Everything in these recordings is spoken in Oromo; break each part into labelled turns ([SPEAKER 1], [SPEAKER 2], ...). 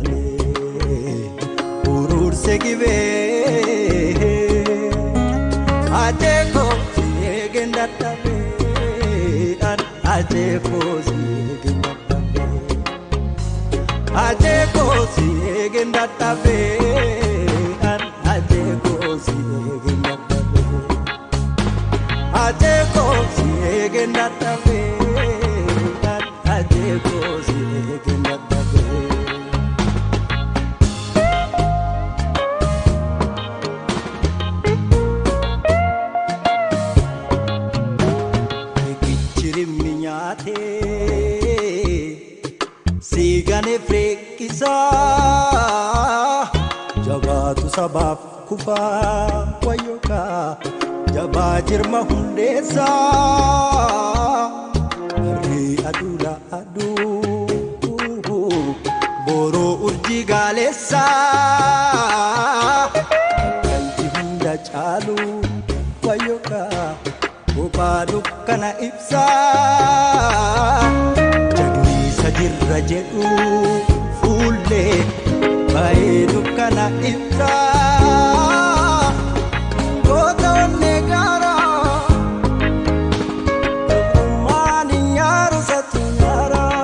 [SPEAKER 1] Gannaalee urursee gibee ajeekoo eegeen dadhabee ajeekoo eegeen dadhabee ajeekoo eegeen dadhabee ajeekoo eegeen dadhabee ajeekoo eegeen dadhabee ajeekoo eegeen dadhabee. Riqichi nyaatee siigane fireeqisaa jabaatu sabaaf kufaa wayyookaa jabaa jirma hundeessaa barrii aduudha aduu boroo urjii gaaleessaa galchi hunda caalu wayyookaa kophaa dukkana ibsaa jagniisa jirra jedhu fuullee baay'ee dukkana ibsaa goota onnee gaaraa tokkummaan hin nyaaru satu nyaaraa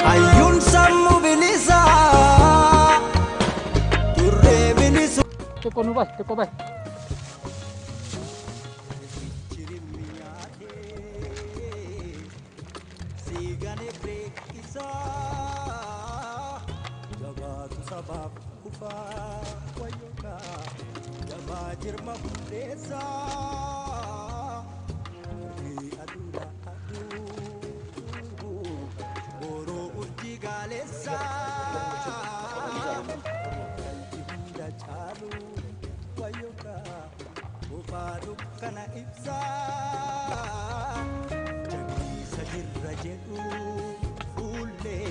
[SPEAKER 1] hayyuun sammuu bilisaa turree bilisu.
[SPEAKER 2] Xiqqoo nu baas, xiqqoo baas.
[SPEAKER 1] Chirimmi nyaatee siigane fireeqisaa jabaatu sabaaf kufaa wayyookaa jabaa jirma hundeessaa barrii aduudha aduu boroo urjii gaaleessaa galchi hunda caalu wayyookaa kophaa dukkana ibsaa jagniisa jirra jedhu fuullee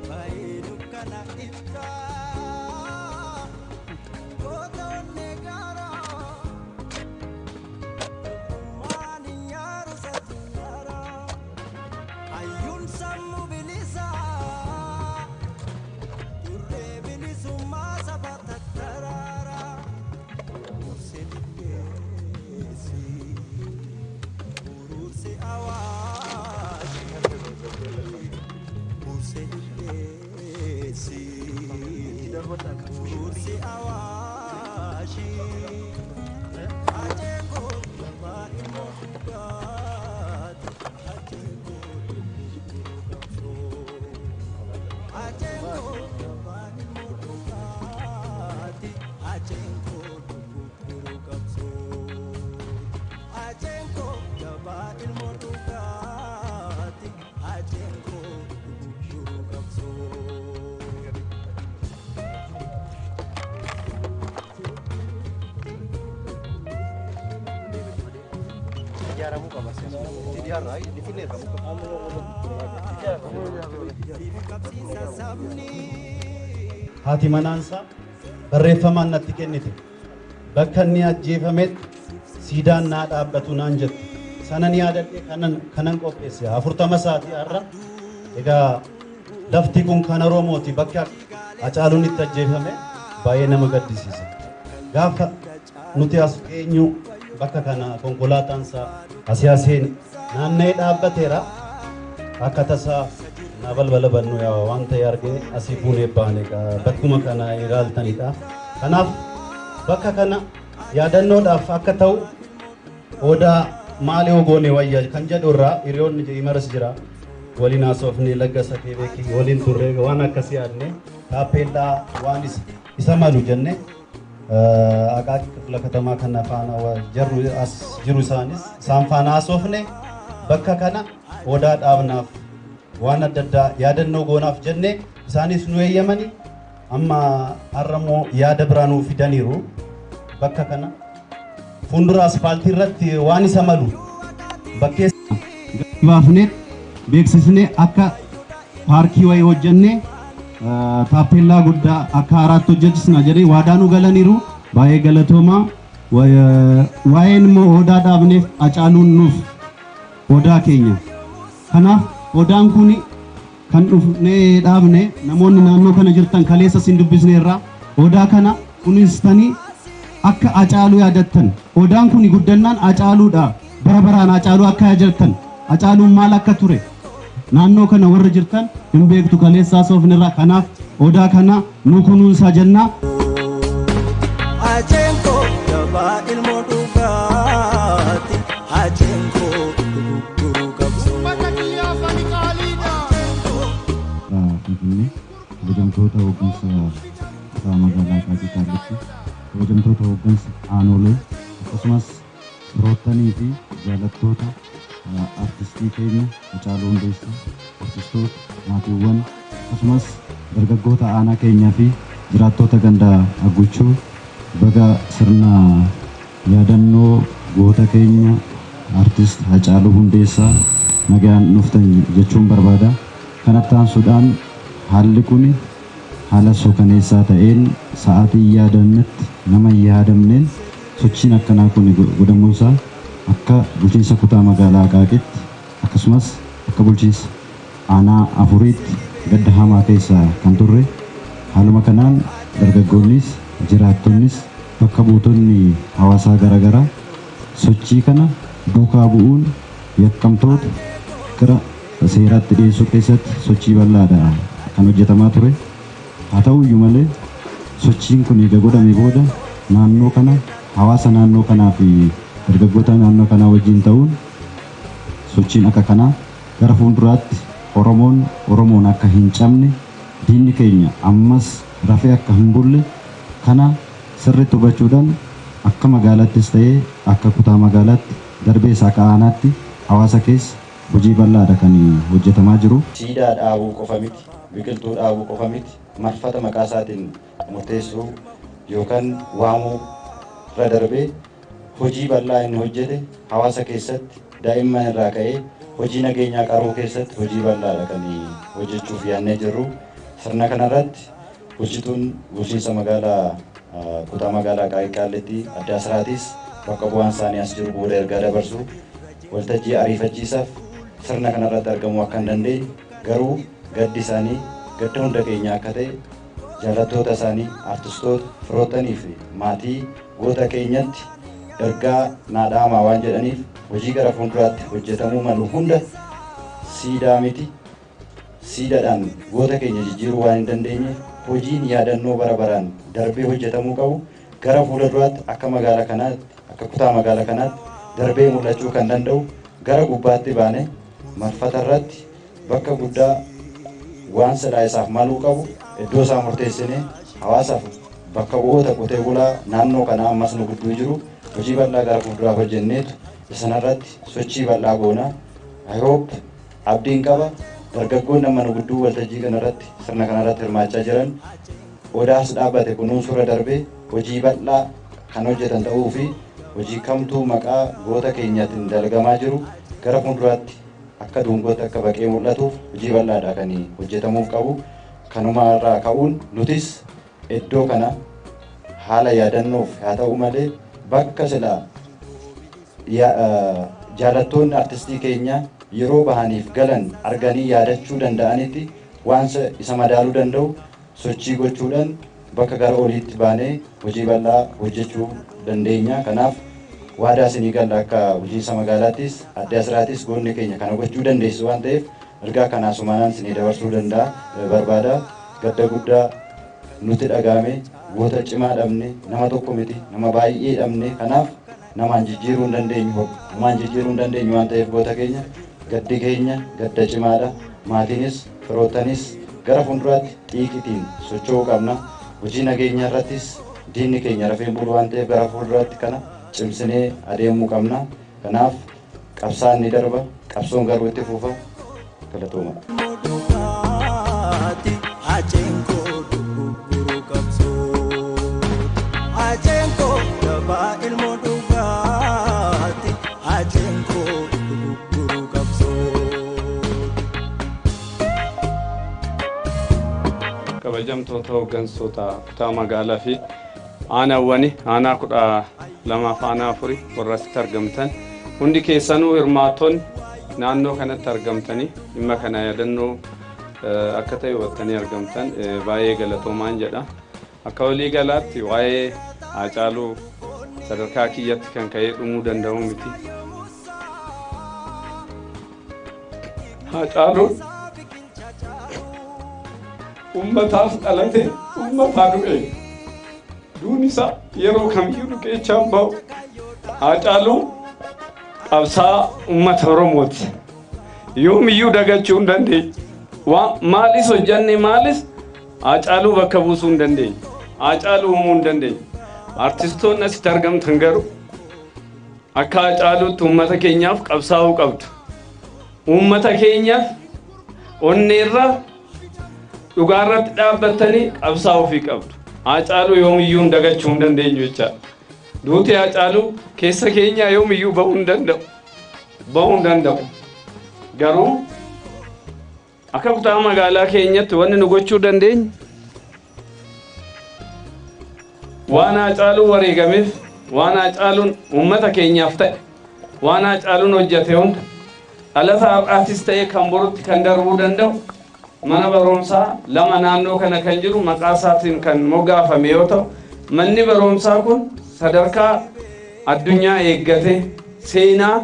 [SPEAKER 1] baay'ee dukkana ibsaa goota onnee gaaraa tokkummaan hin nyaaru satu nyaaraa hayyuun sammuu bilisaa turree bilisummaa saba tattaraaraa Urursee dhibbeessi urursee awaashi urursee dhibbeessi urursee awaashi ajeekoo jabaa ilmoo dhugaati ajeekoo dhukkubuu qabsoo ajeekoo jabaa ilmoo dhugaati ajeekoo dhukkubuu qabsoo ajeekoo jabaa ilmoo dhugaati ajeekoo dhukkubuu qabsoo.
[SPEAKER 3] Ijaaramuu qaba. Itti dhiyaarraa finfinneerra muka.
[SPEAKER 1] Qabsiisa sabni.
[SPEAKER 4] Haati manaansaa barreeffamaan natti kennite. Bakka inni ajjeefametti siidaan naa dhaabbatu naan jettu. Sana ni yaadadhee kanan qopheesse. 40 sa'aatii har'a. Egaa lafti kun kan Oromooti. Bakka Hacaaluun itti ajjeefame baay'ee nama gaddisiisa. Gaafa nuti as geenyu bakka kana konkolaataan isaa asii aseen naanna'ee dhaabbateera. Akka tasaa na balbala bannu yaa waan ta'e argee asii fuunee baane bakkuma kana ilaaltanidha. Kanaaf bakka kana yaadannoodhaaf akka ta'u odaa maali goone wayya kan jedhu irraa hiriyoonni imaras jira. Waliin haasofne Laggasa Keebeekii waliin turre waan akkasii yaadne taappeellaa waan isa malu jenne Aqaaqii kifla katamaa kana faana jarru as jiru isaanis isaan faana haasofne bakka kana odaa dhaabnaaf waan adda addaa yaadannoo goonaaf jenne isaanis nu eeyyamani. Amma har'ammoo yaada biraa nuu fidaniiru. Bakka kana fuuldura asfaaltii irratti waan isa malu bakkee baafnee beeksisnee akka paarkii wayii hojjennee taappellaa guddaa akka haaraatti hojjechisna jedhee waadaa nu galaniiru. Baay'ee galatoomaa. Waa'een immoo odaa dhaabneef Hacaaluun nuuf odaa keenya. Kanaaf odaan kun Kan dhufnee dhaabne, namoonni naannoo kana jirtan kaleessa sin dubbisne irraa, odaa kana kunuunsitanii akka Hacaaluu yaadattan, odaan kun guddannaan Hacaaluudha, bara baraan Hacaaluu akka yaadattan, Hacaaluun maal akka ture naannoo kana warra jirtan hin beektu, kaleessaa soofnirraa. Kanaaf odaa kana nu kunuunsaa jennaa.
[SPEAKER 1] Haceen koo jabaa ilmoo dhugaati. Haceen koo gurguruu qabsoo.
[SPEAKER 2] Finfinnee, kabajamtoota hooggansa kutaa magaalaa Aqaaqii Qaallitti, kabajamtoota hooggansa aanolee, akkasumas firoottanii fi jaalattoota artistii keenya Hacaaluu Hundeessaa, artistoota, maatiiwwan, akkasumas dargaggoota aanaa keenyaa fi jiraattota ganda Agguchuu, baga sirna yaadannoo goota keenya artist Hacaaluu Hundeessaa nagaan dhuftan jechuun barbaada. Kanatti aansuudhaan, haalli kun haala suukaneessaa ta'een, sa'aatii hin yaadamnetti, nama hin yaadamneen sochiin akkanaa kun godhamuunsaa akka bulchiinsa kutaa magaalaa Aqaaqitti, akkasumas akka bulchiinsa aanaa afuriitti gadda hamaa keessa kan turre. Haaluma kanaan dargaggoonnis, jiraattonnis, bakka buutonni hawaasaa garaagaraa sochii kana duukaa bu'uun yakkamtoota gara seeraatti dhiyeessuu keessatti sochii bal'aadha kan hojjetamaa ture. Haa ta'uyyuu malee, sochiin kun eega godhame booda naannoo kana, hawaasa naannoo kanaa fi dargaggoota naannoo kanaa wajjin ta'uun sochiin akka kanaa gara fuulduraatti Oromoon Oromoon akka hin cabne, diinni keenya ammas rafee akka hin bulle kana sirriitti hubachuudhaan, akka magaalattis ta'ee akka kutaa magaalaatti, darbees akka aanaatti hawaasa keessa hojii bal'aadha kan hojjetamaa jiru.
[SPEAKER 5] Siidaa dhaabuu qofa miti, biqiltuu dhaabuu qofa miti, marfata maqaa isaatiin murteessuu yookaan waamuu irra darbee hojii bal'aa inni hojjete hawaasa keessatti daa'imman irraa ka'ee hojii nageenyaa qaruu keessatti hojii bal'aadha kan hojjechuuf yaadnee jirru. Sirna kanarratti bulchituun bulchiinsa magaalaa kutaa magaalaa Aqaaqii Qaallitti Adde Asiraatis bakka bu'aan isaanii as jiru booda ergaa dabarsu. Waltajjii ariifachiisaaf sirna kanarratti argamuu akka hin dandeenye, garuu gaddi isaanii gadda hunda keenya akka ta'e, jaalattoota isaanii, artistoota, firoottanii fi maatii goota keenyatti ergaa naa dhaamaa waan jedhaniif, hojii gara fuulduraatti hojjetamuu malu hunda, siidaa miti, siidaadhaan goota keenya jijjiiruu waan hin dandeenye, hojiin yaadannoo bara baraan darbee hojjetamuu qabu gara fuula duraatti akka magaala kanaatti, akka kutaa magaala kanaatti darbee mul'achuu kan danda'u, gara gubbaatti baane marfata irratti bakka guddaa waan silaa isaaf maluu qabu iddoo isaa murteessinee, hawaasaaf bakka bu'oota qotee bulaa naannoo kanaa ammas nu gidduu jiru hojii bal'aa gara fuulduraa hojjenneetu isanarratti sochii bal'aa goona. I hope, abdiin qaba, dargaggoonni amma nu gidduu waltajjii kanarratti sirna kanarratti hirmaachaa jiran odaas dhaabbate kunuunsuurra darbee hojii bal'aa kan hojjetan ta'uu fi hojii kamtuu maqaa goota keenyaatiin dalagamaa jiru gara fuulduraatti akka dungootti akka baqee mul'atuuf hojii bal'aadha kan hojjetamuuf qabu. Kanuma irraa ka'uun nutis iddoo kana haala yaadannoof haa ta'u malee, bakka silaa jaalattoonni artistii keenya yeroo bahaniif galan arganii yaadachuu danda'anitti waan isa madaaluu danda'u sochii gochuudhaan bakka gara oliitti baanee hojii bal'aa hojjechuu dandeenya. Kanaaf waadaa isinii galla, akka bulchiinsa magaalaattis Adde Asiraatis goonni keenya kana gochuu dandeessu waan ta'eef, ergaa kanaa sumaanaan isinii dabarsuu danda'a barbaada. Gadda guddaa nuti dhagahame, goota cimaa dhabne, nama tokko miti, nama baay'ee dhabne. Kanaaf namaan jijjiiruu hin dandeenyu, namaan jijjiiruu hin dandeenyu waan ta'eef, goota keenya gaddi keenya gadda cimaadha. Maatiinis firoottanis gara fuulduraatti xiiqitiin socho'uu qabna. Hojii nageenyaa irrattis diinni keenya rafeen bulu waan ta'eef, gara fuulduraatti kana cimsinee adeemuu qabna. Kanaaf qabsaan ni darba, qabsoon garuu itti fufa. Galatooma.
[SPEAKER 1] Dhugaati Haceen koo gurguruu qabsoo. Haceen koo jabaa ilmoo dhugaati. Haceen koo gurguruu qabsoo.
[SPEAKER 6] Kabajamtoota hooggantoota kutaa magaalaa fi aanaawwani, aanaa 12f aanaa afuri warra asitti argamtan hundi keessanuu, hirmaattonni naannoo kanatti argamtanii dhimma kana yaadannoo Akka ta'e hubattanii argamtan baay'ee galatoomaan jedha. Akka walii galaatti waa'ee Haacaaluu sadarkaa kiyyatti kan ka'ee dhumuu danda'u miti. Haacaaluun ummataaf dhalate, ummataa du'e. Duun isaa yeroo kamiyyuu dhuqeechaan bahu. Haacaaluun qabsaa ummata Oromooti. Yoomiyyuu dagachuu hin dandeenye. Maalis hojjanne maalis Haacaaluu bakka buusuu hin dandeenye. Haacaaluu uumuu hin dandeenye. Artistoonni asitti argamtan garuu akka Haacaaluutti uummata keenyaaf qabsaa'uu qabdu. Uummata keenyaaf onneerra dhugaarratti dhaabbattanii qabsaa'uu fi qabdu. Haacaaluu yoomiyyuu hin dagachuu hin dandeenyu jechaadha. Duuti Haacaaluu keessa keenyaa yoomiyyuu bahuu hin danda'u. Bahuu hin danda'u. Garuu akka kutaa magaalaa keenyatti wanni nu gochuu dandeenyu waan Haacaaluu wareegameef, waan Haacaaluun uummata keenyaaf ta'e, waan Haacaaluun hojjete hunda dhalata har'aatis ta'e kan borutti kan darbuu danda'u mana barumsaa lama naannoo kana kan jiru maqaa isaatiin kan moggaafame yoo ta'u, manni barumsaa kun sadarkaa addunyaa eeggate seenaa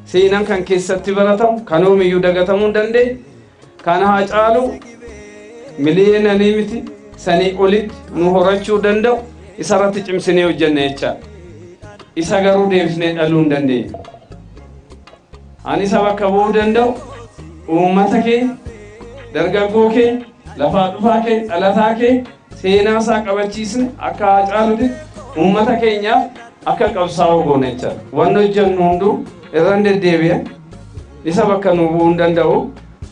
[SPEAKER 6] seenaan kan keessatti baratamu kan yoomiyyuu dagatamuu hin dandeenye kan Haacaaluu miliyoonanii miti sanii olitti nu horachuu danda'u isarratti cimsinee hojjenne jechaadha. Isa garuu deebisnee dhaluu hin dandeenye. Ani isa bakka bu'uu danda'u uummata kee, dargaggoo kee, lafaa dhufaa kee, dhalataa kee seenaa isaa qabachiisne akka Haacaaluutti uummata keenyaaf akka qabsaa'u goone jechaadha. Wanni hojjennu hunduu irra hin deddeebi'e isa bakka nu bu'uu hin danda'u.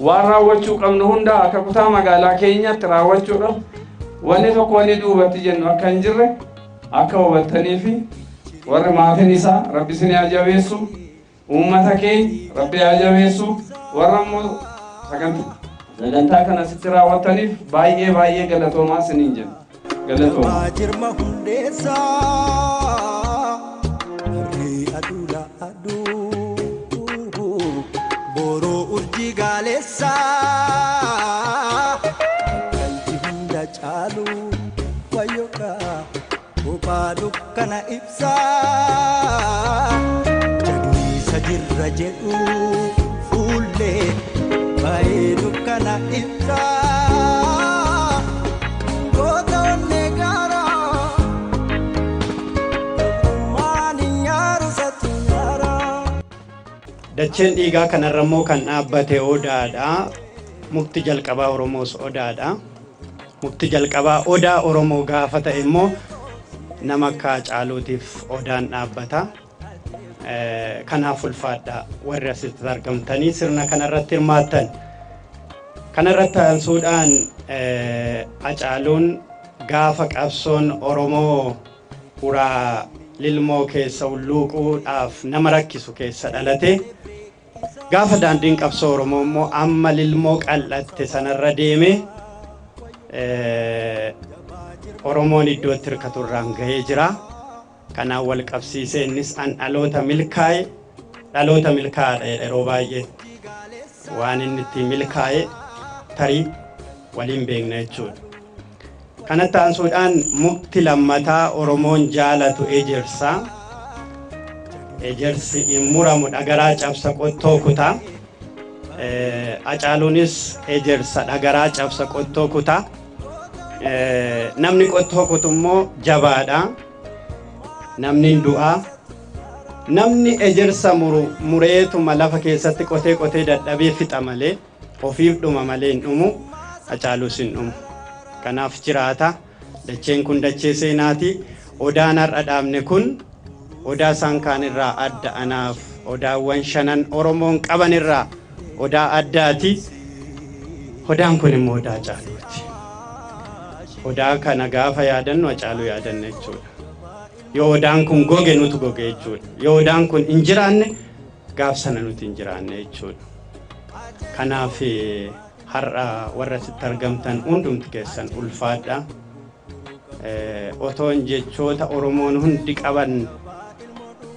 [SPEAKER 6] Waan raawwachuu qabnu hunda akka kutaa magaalaa keenyaatti raawwachuudhaaf wanni tokko wanni duubatti jennu akka hin jirre akka hubattanii fi warri maatiin isaa Rabbi isin haa jabeessu, uummata keenya Rabbi haa jabeessu, warra immoo sagantaa kana asitti raawwattaniif baay'ee baay'ee galatoomaa isiniin jenna. Galatoomaa.
[SPEAKER 1] Jirma hundeessaa harrii aduula aduu boroo urjii gaaleessaa kalji hunda caalu wayyokaa kophaa dukkana ibsaa jagniisa jirra jedhu fuullee baay'ee dukkana ibsaa goota onnee gaaraa maani nyaaru satu nyaaraa.
[SPEAKER 7] Dacheen dhiigaa kanarra immoo kan dhaabbate odaadha. Mukti jalqabaa Oromoos odaadha. Mukti jalqabaa odaa Oromoo gaafa ta'e immoo nama akka Haacaaluutiif odaan dhaabbata. Kanaaf ulfaadha warri asitti argamtanii sirna kanarratti hirmaattan. Kanarratti aansuudhaan Haacaaluun gaafa qabsoon Oromoo uraa lilmoo keessa hulluuquudhaaf nama rakkisu keessa dhalate, gaafa daandiin qabsoo Oromoo immoo amma lilmoo qal'atte sanarra deeme Oromoon iddootti hirkatu irraan gahee jira. Kanaan wal qabsiisee innis an dhaloota milkaa'e, dhaloota milkaa'aadha jedha yeroo baay'ee. Waan inni ittiin milkaa'e tarii waliin beekna jechuudha. Kanatti aansuudhaan mukti lammataa Oromoon jaalatu ejersa. Ejersi hin muramu, dhagaraa cabsa qottoo kutaa. Hacaaluunis ejersa, dhagaraa cabsa qottoo kutaa. Namni qottoo kutu immoo jabaadha. Namni hin du'aa. Namni ejersa muru mureetuma lafa keessatti qotee qotee dadhabee fixa malee, ofiif dhuma malee hin dhumu. Hacaaluus hin dhumu. Kanaaf jiraata. Dacheen kun dachee seenaati. Odaan har'a dhaabne kun odaa isaan kaan irraa adda anaaf odaawwan shanan Oromoon qaban irraa odaa addaati. Odaan kun immoo odaa Hacaaluuti. Odaa kana gaafa yaadannu Hacaaluu yaadanna jechuudha. Yoo odaan kun goge nutu goge jechuudha. Yoo odaan kun hin jiraanne gaaf sana nuti hin jiraanne jechuudha. Kanaaf har'a warra asitti argamtan hundumti keessan ulfaadha. Otoon jechoota Oromoon hundi qaban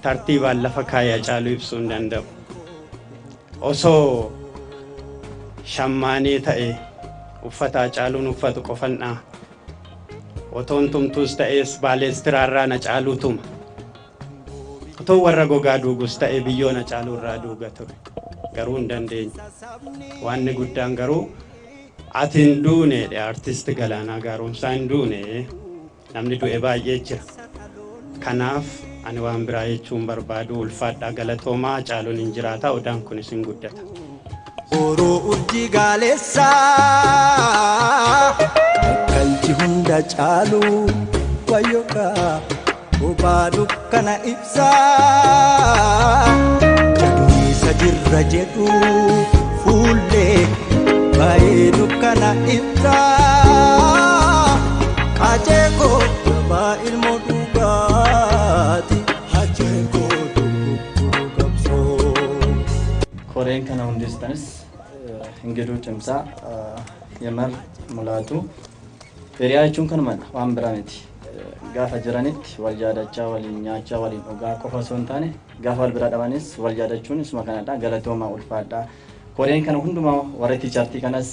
[SPEAKER 7] tartiibaan lafa kaayee Hacaaluu ibsuu hin danda'u. Osoo shammaanee ta'e Uffata Hacaaluun uffatu qofan dhaha. Otoon tumtuus ta'ees baaleestiraarraa na caaluu tuma. Otoo warra gogaa duugus ta'e biyyoo na caaluu irraa duuga ture. Garuu hin dandeenye. Waanni guddaan garuu ati hin duune artist Galaanaa Gaaromsaa hin duune namni du'e baay'ee jira. Kanaaf ani waan biraa jechuun barbaadu ulfaadhaa galatoomaa Hacaaluun hin jiraata odaan kunis hin guddata.
[SPEAKER 1] Boroo urjii gaaleessaa galchi hunda caalu wayyokaa bobaa dukkana ibsaa jaduisa jirra jedhu fuullee baay'ee dukkana ibsaa qaacee koo jabaa ilmoo dhugaati hacee koo dogoggoruu qabsoo.
[SPEAKER 8] Koreen kana hundeessitanis Ingiduu Cimsaa, Yamar Mulaatu. Hiriyaa jechuun kanumadha waan biraa miti. Gaafa jiranitti wal yaadachaa, waliin nyaachaa, waliin dhugaa qofa osoo hin taane gaafa wal bira dhabanis wal yaadachuun isuma kanadha. Galatoomaa ulfaadhaa. Koreen kana hundumaa warra tiichartii kanas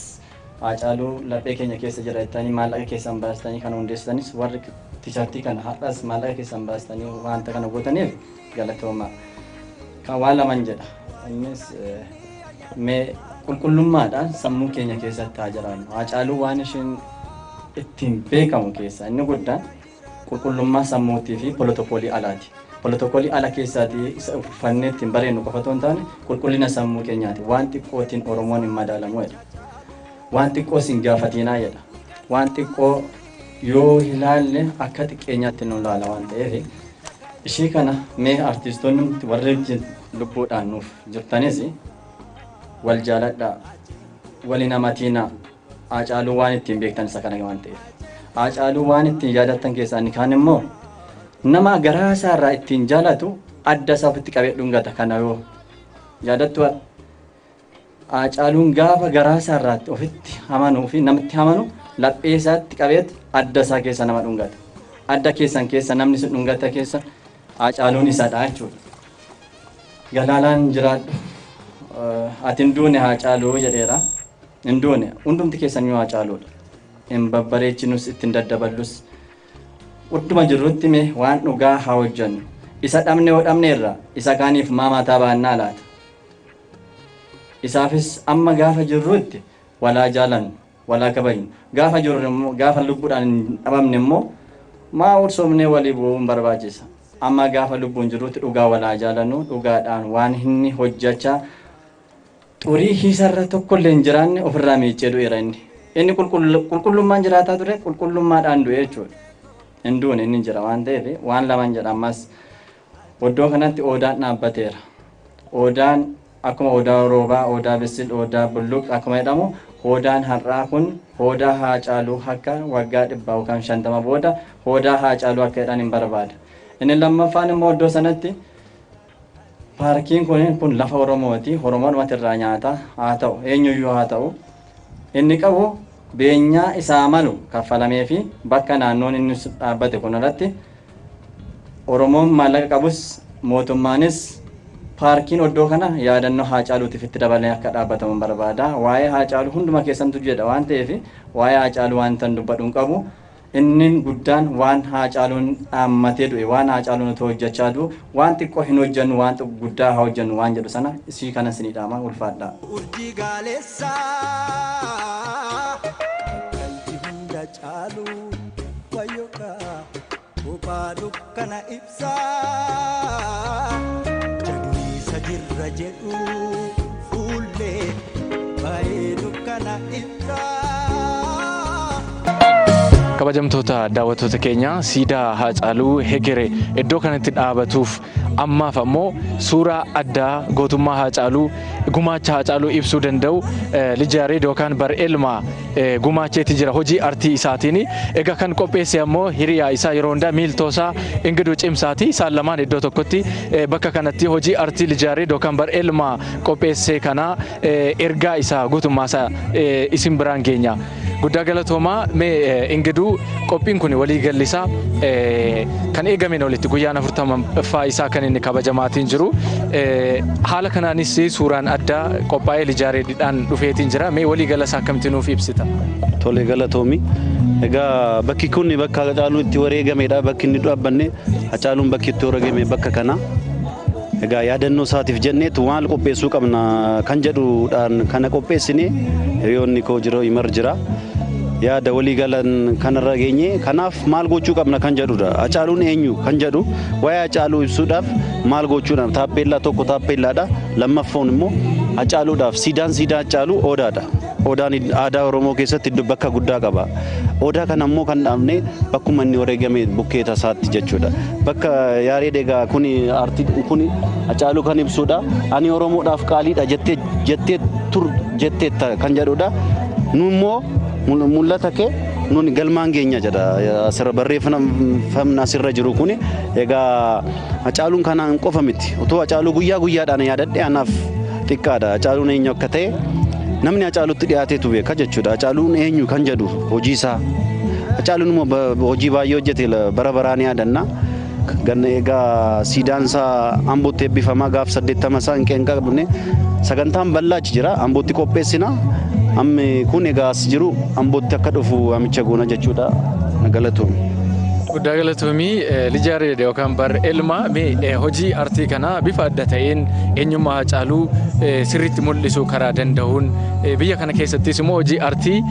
[SPEAKER 8] Haacaaluu laphee keenya keessa jira jettanii maallaqa keessan baastanii kana hundeessitanis warri tiichartii kana har'as maallaqa keessan baastanii wanta kana gootaniif galatoomaa. Kan waan laman jedha. Innis mee qulqullummaadhaan sammuu keenya keessatti haa jiraannu. Haacaaluu waan isheen ittiin beekamu keessaa inni guddaan qulqullummaa sammuutii fi polotokoolii alaati. Polotokoolii ala keessaatii isa uffannee ittiin bareennu qofa otoo hin taane qulqullina sammuu keenyaati. Waan xiqqootiin Oromoon hin madaalamu jedha. Waan xiqqoo sin gaafatinaa jedha. Waan xiqqoo yoo ilaalle akka xiqqeenyaatti nu ilaala waan ta'eef ishii kana mee artistoonni warri lubbuudhaan nuuf jirtanis wal jaaladhaa, wal hin hamatiinaa. Haacaaluu waan ittiin beektan isa kana waan ta'eef. Haacaaluu waan ittiin yaadattan keessaa inni kaan immoo nama garaa isaarraa ittiin jaalatu adda isaa ofitti qabee dhungata kana yoo yaadattu Haacaaluun gaafa garaa isaarraatti ofitti amanuu fi namatti amanu laphee isaatti qabeet adda isaa keessa nama dhungata. Adda keessan keessa namni sun dhungata keessa Haacaaluun isadha jechuudha. Galaalaan jiraadhu. Ati hin duune Haacaaluu jedheera. Hin duune hundumti keessan yoo Haacaaluudha. Hin babbareechinus ittiin daddaballus. Udduma jirrutti mee waan dhugaa haa hojjennu. Isa dhabne yoo dhabneerra isa kaaniif maa mataa baannaa laata? Isaafis amma gaafa jirrutti walaa jaalannu, walaa kabajnu. Gaafa jirru immoo gaafa lubbuudhaan hin dhabamne immoo maa ulsoomnee walii bu'uun barbaachisa. Amma gaafa lubbuun jirrutti dhugaa walaa jaalannu, dhugaadhaan waan inni hojjechaa xurii hiisarra tokkollee hin jiraanne ofirraa miiccee du'eera inni. Inni qulqullummaan jiraataa ture qulqullummaadhaan du'e jechuudha. Hin duune inni jira waan ta'eef waan laman jedha ammas iddoo kanatti oodaan dhaabbateera. Oodaan akkuma odaa roobaa, odaa bisil, odaa bulluq akkuma jedhamu oodaan har'aa kun odaa Haacaaluu akka waggaa 100 yookaan 50 booda odaa Haacaaluu akka jedhan hin barbaada. Inni lammaffaan immoo iddoo sanatti paarkiin kun lafa Oromooti. Oromoodhumatti irraa nyaata haa ta'u eenyuyyuu haa ta'u inni qabu beenyaa isaa malu kaffalamee fi bakka naannoon inni dhaabbate kun irratti Oromoon maallaqa qabus mootummaanis paarkiin oddoo kana yaadannoo Haacaaluutiif itti dabalee akka dhaabbatamu barbaada. Waa'ee Haacaaluu hunduma keessantu jedha waan ta'eef waa'ee Haacaaluu waan tan dubbadhu hin qabu. Inni guddaan waan Haacaaluun dhaammatee du'e waan Haacaaluun otoo hojjechaa du'u waan xiqqoo hin hojjennu waan guddaa haa hojjennu waan jedhu sana isii kana isinii dhaama ulfaadhaa.
[SPEAKER 1] Urjii gaaleessaa galchi hunda caalu wayyokaa bobaa dukkana ibsaa jaduisa jirra jedhu fuullee baay'ee dukkana ibsaa.
[SPEAKER 9] Kabajamtoota daawwattoota keenya siidaa Haacaaluu Hegere iddoo kanatti dhaabatuuf ammaaf ammoo suuraa addaa gootummaa Haacaaluu gumaacha Haacaaluu ibsuu danda'u Lij Yaareed yookaan Bar'elmaa gumaacheeti jira hojii artii isaatiin. Egaa kan qopheesse ammoo hiriyaa isaa yeroo hundaa miiltoosaa Ingiduu Cimsaati. Isaan lamaan iddoo tokkotti bakka kanatti hojii artii Lij Yaareed yookaan Bar'elmaa qopheesse kana ergaa isaa guutummaa isaa isin biraan geenya. Guddaa galatoomaa. Mee Ingiduu, qophiin kun waliigalli isaa kan eegameen olitti guyyaan 40ffaa isaa kan inni kabajamaatiin jiru. Haala kanaanis suuraan addaa qophaa'ee Lijaareedhaan dhufeetiin jira. Mee waliigala isaa akkamitti nuuf ibsita?
[SPEAKER 4] Tole, galatoomi. Egaa bakki kun bakka Hacaaluun itti wareegamedha. Bakki inni dhaabbanne, Hacaaluun bakki itti wareegame bakka kana. Egaa yaadannoo isaatiif jenneetu maal qopheessuu qabna kan jedhuudhaan kana qopheessine. Hiriyoonni koo jiru, Imar jira. Yaada walii galan kanarra geenye. Kanaaf maal gochuu qabna kan jedhudha. Hacaaluun eenyu kan jedhu, waa'ee Hacaaluu ibsuudhaaf maal gochuudhaaf taappeellaa tokko taappeellaadha. Lammaffoon immoo Hacaaluudhaaf siidaan, siidaa Hacaaluu odaadha. Odaan aadaa Oromoo keessatti iddoo bakka guddaa qaba. Odaa kana immoo kan dhaabne bakkuma inni wareegame bukkeeta isaatti jechuudha. Bakka Yaareed egaa kuni aartii kuni Hacaaluu kan ibsudha. Ani Oromoodhaaf qaaliidha jettee jettee tur jetteetta kan jedhudha. Nu immoo mul'ata kee nuni galmaan geenya jedha asirra barreeffamni asirra jiru kuni. Egaa Hacaaluun kanaan qofa miti. Otoo Hacaaluu guyyaa guyyaadhaan yaadadhe anaaf xiqqaadha. Hacaaluun eenyu akka ta'e namni Hacaaluutti dhiyaateetu beeka jechuudha. Hacaaluun eenyu kan jedhu hojii isaa. Hacaaluun immoo hojii baay'ee hojjete, bara baraan yaadanna. Ganna egaa siidaan isaa Ambootti eebbifamaa gaaf 80 isaa hin qabne, sagantaan bal'aa achi jira, Ambootti qopheessina. Ammi kun egaa as jiru Ambootti akka dhufu waamicha goona jechuudha. Galatoom.
[SPEAKER 9] Guddaa galatoomii, Lijaareed yookaan Bar Elma. Mee hojii artii kanaa bifa adda ta'een eenyummaa Hacaaluu sirriitti mul'isuu karaa danda'uun, biyya kana keessattis immoo hojii artii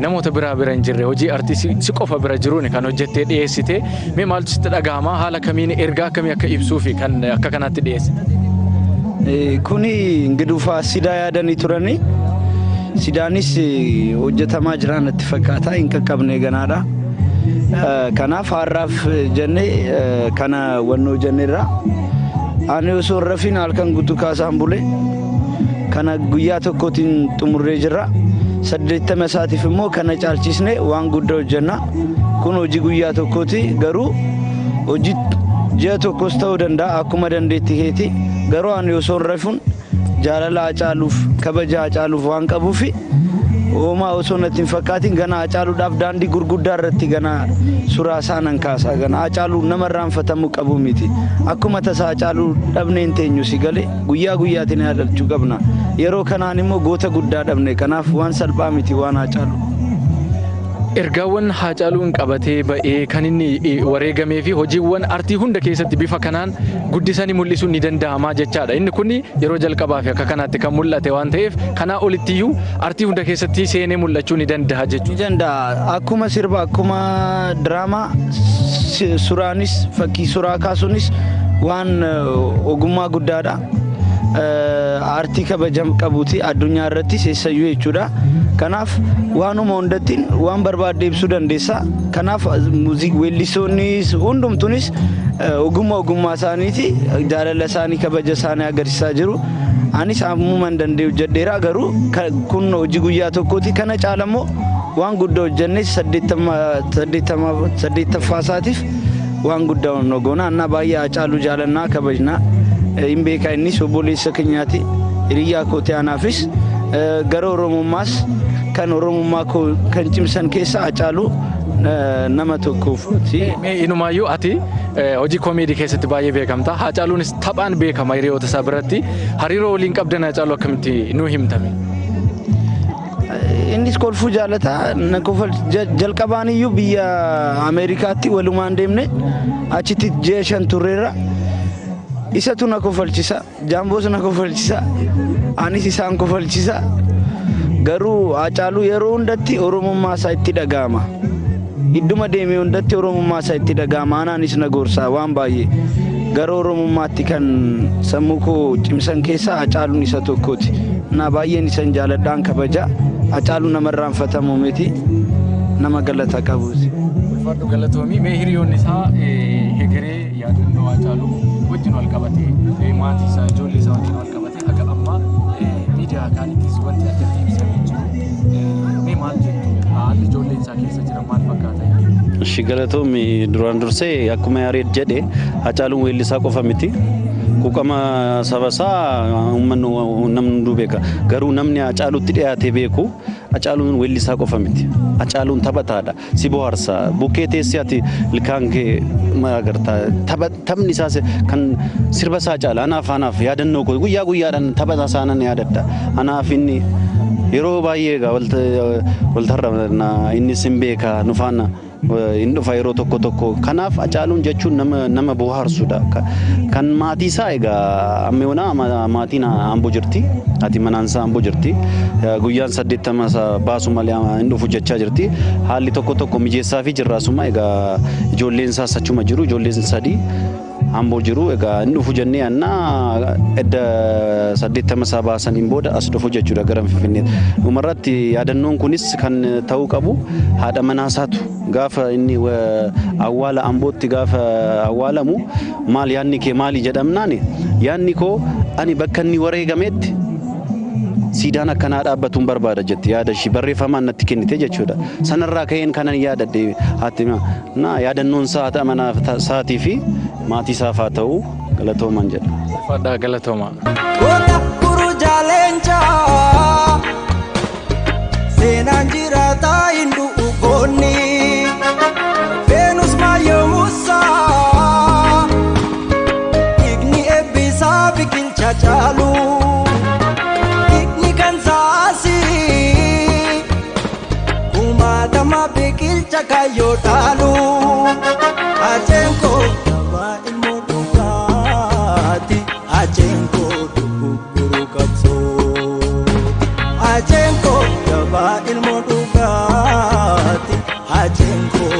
[SPEAKER 9] namoota biraa bira hin jirre, hojii artii si qofa bira jiruun kan hojjettee dhiyeessite, mee maaltu sitti dhaga'ama? Haala kamiin, ergaa akkamii akka ibsuu fi kan akka kanaatti dhiyeessite?
[SPEAKER 10] Kuni Ingiduufaa siidaa yaadanii turanii, siidaanis hojjetamaa jira natti fakkaata, hin qaqqabne ganaadha. Kanaaf har'aaf jennee kana wannoo jenneerra. Ani osoo hin rafiin halkan guutuu kaasaan bule. Kana guyyaa tokkootiin xumurree jirra. 80 isaatiif immoo kana caalchisnee waan guddaa hojjenna. Kun hojii guyyaa tokkooti, garuu hojii ji'a tokkos ta'uu danda'a akkuma dandeettii keeti. Garuu ani osoo hin rafuun jaalala Hacaaluuf, kabaja Hacaaluuf waan qabuufi, homaa osoo natti hin fakkaatin gana Hacaaluudhaaf daandii gurguddaa irratti gana suuraa isaa nan kaasa. Gana Hacaaluu nama irraanfatamuu qabu miti. Akkuma tasaa Hacaaluu dhabnee hin teenyu, si galee? Guyyaa guyyaatiin yaadachuu qabna. Yeroo kanaan immoo goota guddaa dhabne, kanaaf waan salphaa miti waan Hacaaluu.
[SPEAKER 9] Ergaawwan Haacaaluun qabatee ba'ee kan inni wareegamee fi hojiiwwan artii hunda keessatti bifa kanaan guddisanii mul'isuun ni danda'ama jechaadha. Inni kun yeroo jalqabaa fi akka kanaatti kan mul'ate waan ta'eef, kanaa olittiyyuu artii hunda keessatti seenee mul'achuu ni danda'a jechuudha.
[SPEAKER 10] Ni danda'a. Akkuma sirba, akkuma diraamaa, suuraanis, fakkii suuraa kaasuunis waan ogummaa guddaadha. Aartii kabaja qabuuti addunyaa irrattis eessayyuu jechuudha. Kanaaf waanuma hundattiin waan barbaadde ibsuu dandeessa. Kanaaf muuziq weellistoonnis hundumtuunis ogummaa ogummaa isaaniiti jaalala isaanii, kabaja isaanii agarsiisaa jiru. Anis ammuman danda'e hojjedheera, garuu kun hojii guyyaa tokkooti. Kana caalammoo waan guddaa hojjenne 80ffaa isaatiif waan guddaa goona. Annaa baay'ee Hacaaluu jaalannaa, kabajnaa. Hin beekaa, innis obboleessa keenyaati, hiriyyaa kooti. Anaafis gara Oromummaas kan Oromummaa koo kan cimsan keessa Hacaaluu nama tokkoofi.
[SPEAKER 9] Mee inumaayyuu ati hojii koomeedii keessatti baay'ee beekamta. Hacaaluunis taphaan beekama hiriyoota isaa biratti. Hariiroo waliin qabdan Hacaaluu akkamitti nuu himtame?
[SPEAKER 10] Innis kolfuu jaalata. Na kofal jalqabaan iyyuu biyya Ameerikaatti walumaan deemne, achitti ji'a 5 turreerra. Isatu na kofalchisa, Jaamboos na kofalchisa, anis isaan kofalchisa. Garuu Hacaaluu yeroo hundatti Oromummaa isaa itti dhaga'ama. Idduma deeme hundatti Oromummaa isaa itti dhaga'ama. Anaanis na gorsa waan baay'ee. Gara Oromummaatti kan sammuu koo cimsan keessaa Hacaaluun isa tokkooti. Na baay'een isan jaaladhaan kabaja. Hacaaluun nama irraanfatamu miti. Nama galata qabuuti.
[SPEAKER 9] Ulfaadhu, galatoomii. Mee hiriyoonni isaa hegeree yaadannoo Hacaaluu wajjin wal qabatee, maatii isaa, ijoollee isaa wajjin wal qabatee haga ammaa miidiyaa kaanittis wanti addatti ibsamee jiru. Mee maal jettu? Haalli ijoolleen isaa keessa jiran maal fakkaata?
[SPEAKER 4] Ishi, galatoomi. Duraan dursee akkuma Yaareed jedhe, Hacaaluun weellisaa qofa miti. Quuqama saba isaa uummanni, namni hunduu beeka. Garuu namni Hacaaluutti dhiyaatee beeku
[SPEAKER 11] Hacaaluun weellisaa qofa miti. Hacaaluun taphataadha. Si bohaarsa. Bukkee teessee ati ilkaan kee agarta. Taphni isaas kan sirba isaa caala. Anaaf yaadannoo koo guyyaa guyyaadhaan tapha isaa nan yaadadha. Anaaf inni yeroo baay'ee egaa waltarra innis hin beeka nu faana hin dhufa yeroo tokko tokko. Kanaaf Hacaaluun jechuun nama bohaarsudha. Kan maatii isaa egaa amma yoonaa maatiin Amboo jirti. Haati manaan isaa Amboo jirti. Guyyaan 80 isaa baasu malee hin dhufu jechaa jirti. Haalli tokko tokko mijeessaa fi jirraasuma egaa ijoolleen isaas achuma jiru. Ijoolleen sadii Amboo jiru. Egaa hin dhufu jennee yaadna edda 80 isaa baasaniin booda as dhufu jechuudha gara Finfinneetti. Dhumarratti yaadannoon kunis kan ta'uu qabu haadha manaa isaatu gaafa inni awwaala Ambootti gaafa awwaalamu maal yaadni kee maali jedhamnaan yaadni koo ani bakka inni wareegametti siidaan akkanaa dhaabbatuun barbaada jetti yaada ishii barreeffamaan natti kennite jechuudha. Sanarraa ka'een kanan yaadadhe haati na yaadannoon isaa haadha manaa isaatii fi maatii isaaf haa ta'u galatoomaan jedha.
[SPEAKER 9] Ulfaadhaa galatoomaa.
[SPEAKER 1] Goota kuruja leencaa seenaan jiraataa hin du'u goonni Veenus Maayyoo Musaa dhiigni eebbisaa biqilcha caalu dhiigni kan saasii kumaatama biqilcha kaayyoo dhaalu Aceen koo gabaa ilmoo dhugaati Aceen koo dugguguruu qabsooti Aceen koo gabaa ilmoo dhugaati Aceen koo.